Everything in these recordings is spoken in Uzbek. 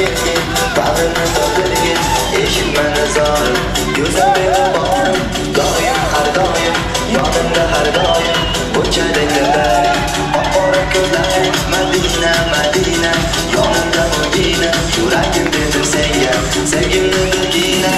kelgin, bag'rimni to'ldirgin, eshitmani zorim, go'zal mehribon, doim har doim, yonimda har doim, bunchalik dilbarim, oq-qora ko'zlaring, Madina, Madina, yonimda bo'lgina, yuragim berdim senga, sevgimni bilgina.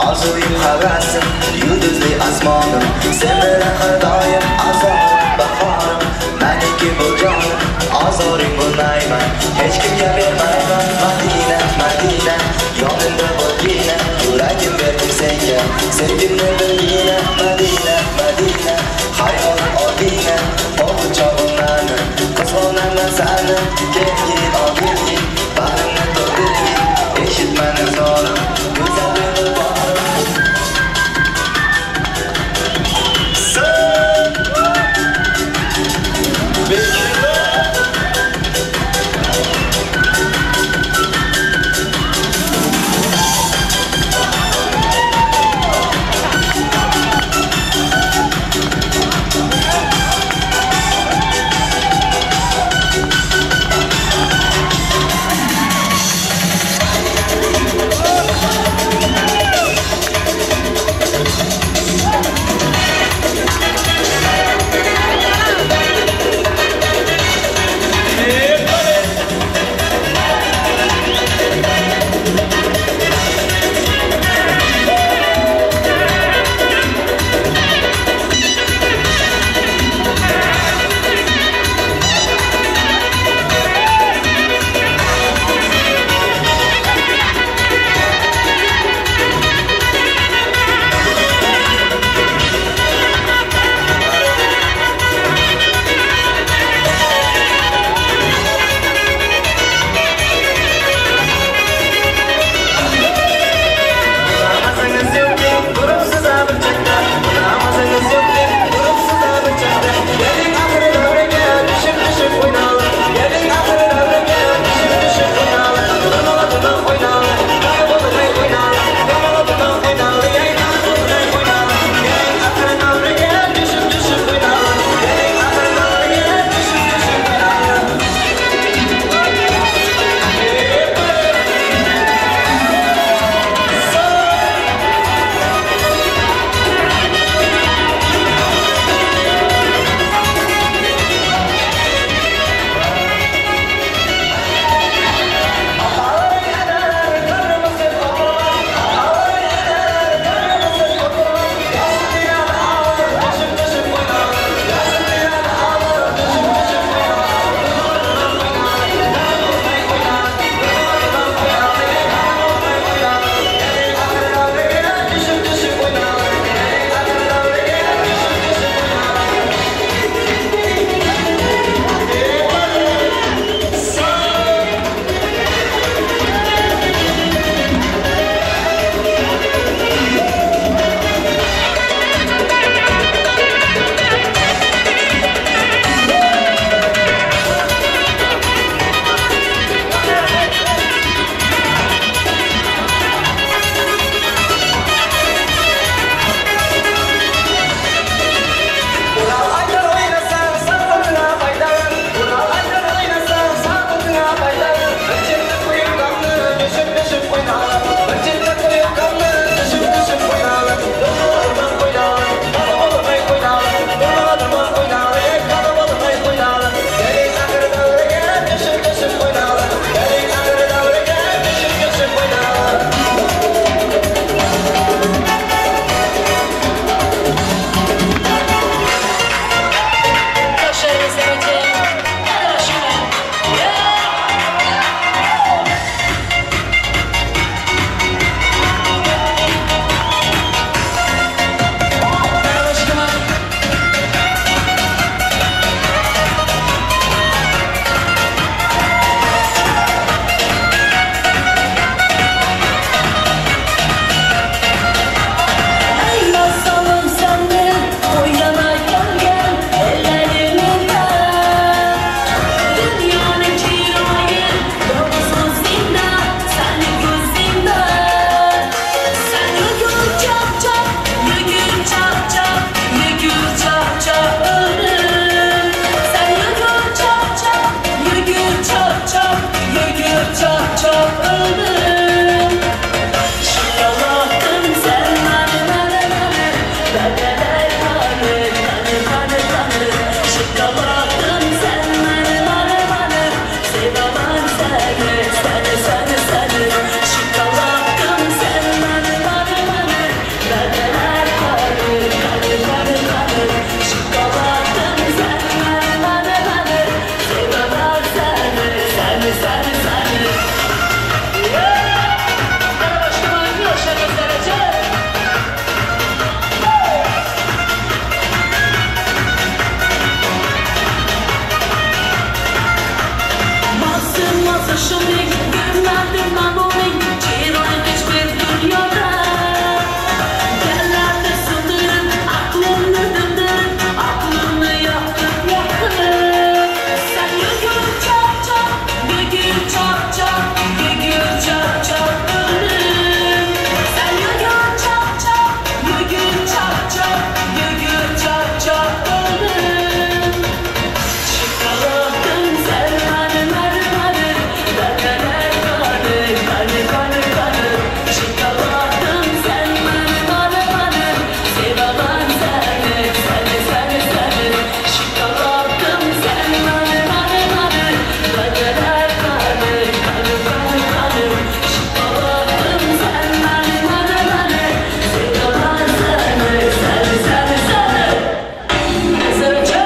Arzuyim havasim, yulduzli osmonim, sen bilan har doim azorim, bahorim, maniki bo'l jonim, ozoring bo'lmayman, hech kimga bermayman. Madina, Madina, yonimda bo'lgina, yuragim berdim senga, sevgimni bilgina. Madina, Madina, hayolim olgina, qo'lchog'im mani, qizg'onaman sani, kelgin, olgin, bag'rimni to'ldirgin, eshitmani zorim, go'zal. seni seni. Karabaş tumanı yoshlar ko'zlaricha. Mazı shumlik, görmedim mamulik, chiroyli hech bir dunyoda. Gallarni sindirib, aqlimni dindirib, aqlimni yoqib yoqib. Sen yugur chop-chop, yugur chop-chop, yugur chop-chop o'lim. Sen yugur chop-chop, yugur chop-chop, yugur chop-chop o'lim. Şokoladım sen mani mani mani, dakalar qani qani qani qani. Şokoladım sen mani mani mani, sevaman seni seni seni seni. Şokoladım sen mani mani mani, dakalar qani qani qani qani. Şokoladım sen mani mani mani, sevaman seni seni seni seni. Nazarcha.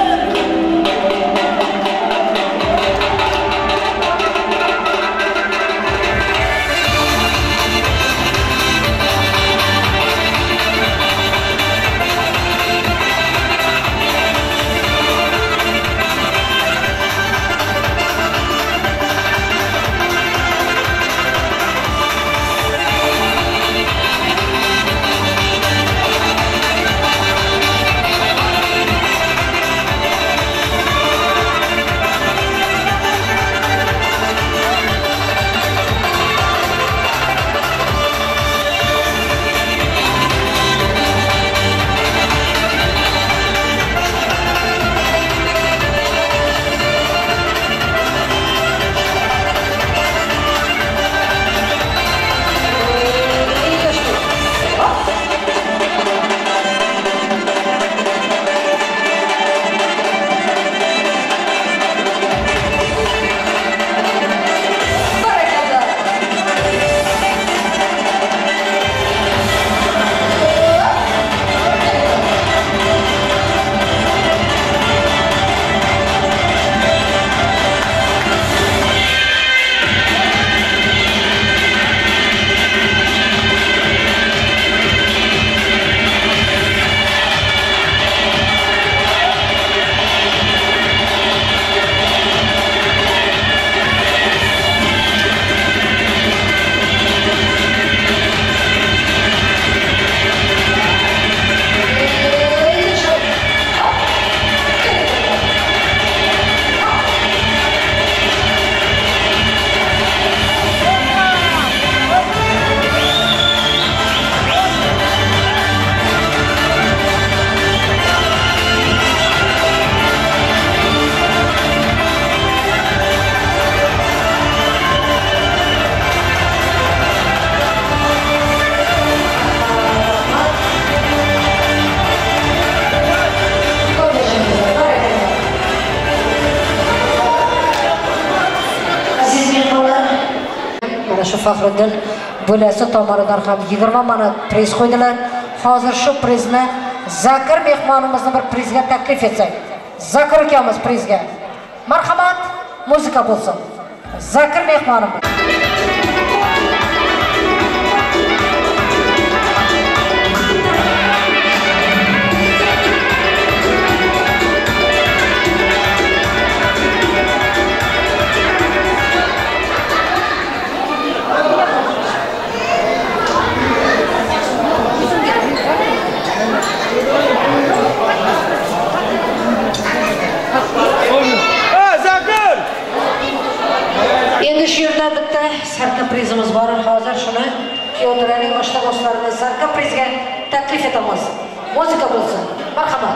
Barakalla. Aziz mehmonlar, mana shu Faxriddin bo'lasi tomonidan ham 20 manat priz qo'ydilar. Hozir shu prizni Zakir mehmonimizni bir prizga taklif etsak. Zakir ukamiz prizga. Marhamat, muzika bo'lsin. Zakir mehmonimiz. Endi shu yerda bitta sarka prizimiz bor. Hozir shuni Kuyovto'raning oshna do'stlarini sarka prizga taklif etamiz. Muzika bo'lsin. Marhamat.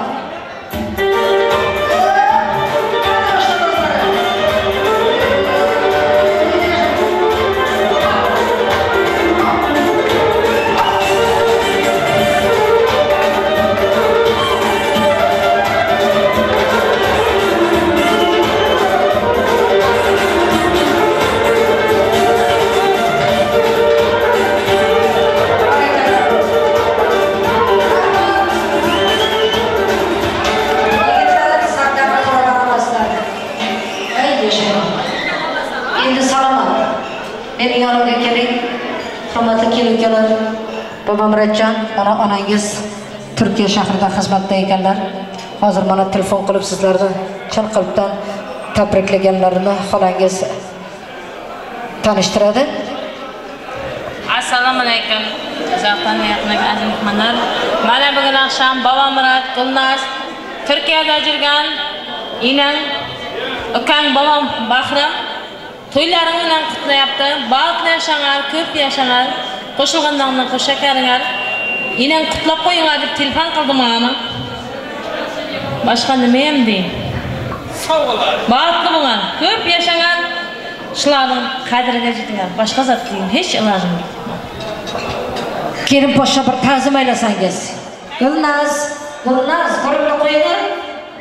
Mening yonimga keling. Hurmatli kelin-ukalar, Bobomurodjon, mana onangiz Turkiya shahrida xizmatda ekanlar. Hozir mana telefon qilib sizlarni chin qalbdan tabriklaganlarini xolangiz tanishtiradi. Assalomu alaykum. Uzoqdan yaqindagi aziz mehmonlar. Mana bugun oqshom Bobomurod, Gulnaz Turkiyada yurgan inang, ukang bobom Bahrom to'ylaring bilan qutlayapti. Baxtli yashanglar, ko'p yashanglar, qo'shilganlarni qo'shakaringlar. Inang qutlab qo'yinglar deb telefon qildi mana. Boshqa nima ham deyim? Baxtli bo'lgan, ko'p yashanglar. Shularning qadriga yetinglar. Boshqa zot deyin hech ilojim yo'q. Kelin poshsha bir ta'zim aylasangiz. Gulnaz, Gulnaz, qo'limni qo'yinglar.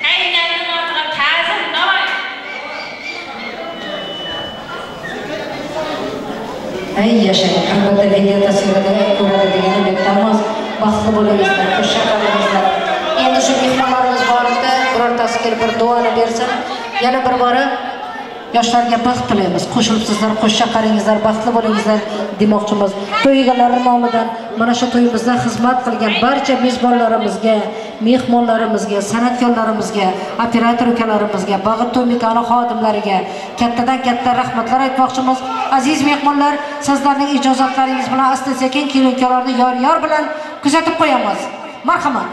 Qaynonamning ortiga ta'zim, davay. Ay yashang, albatta video tasvirida ko'radi degani bektormiz. Baxtli bo'lingizlar, xushxabar bo'lingizlar. Endi shu mehmonlarimiz borida birortasi kelib bir duoni bersin. Yana bir bora yoshlarga baxt tilaymiz. Qo'shilib sizlar qo'sha qaringizlar, baxtli bo'lingizlar demoqchimiz. To'y egalari nomidan mana shu to'yimizda xizmat qilgan barcha mezbonlarimizga, mehmonlarimizga, san'atkorlarimizga, operator ukalarimizga, Bag'it to'y makoni xodimlariga kattadan katta rahmatlar aytmoqchimiz. Aziz mehmonlar, sizlarning ijozatlaringiz bilan asta-sekin kelin-ukalarni yor-yor bilan kuzatib qo'yamiz. Marhamat.